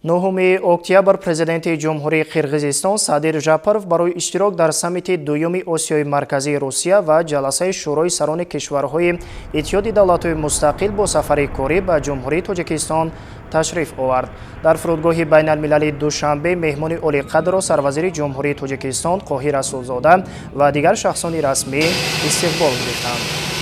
9 октябр Президенти Ҷумҳурии Қирғизистон Садир Жапаров барои иштирок дар саммити дуюми Осиёи Марказии Русия ва ҷаласаи Шӯрои сарони кишварҳои Иттиҳоди давлатҳои мустақил бо сафари корӣ ба Ҷумҳурии Тоҷикистон ташриф овард. Дар фурудгоҳи байналмилалии Душанбе меҳмони олиқадрро сарвазири Ҷумҳурии Тоҷикистон Қоҳир Расулзода ва дигар шахсони расмӣ истиқбол гирифтанд.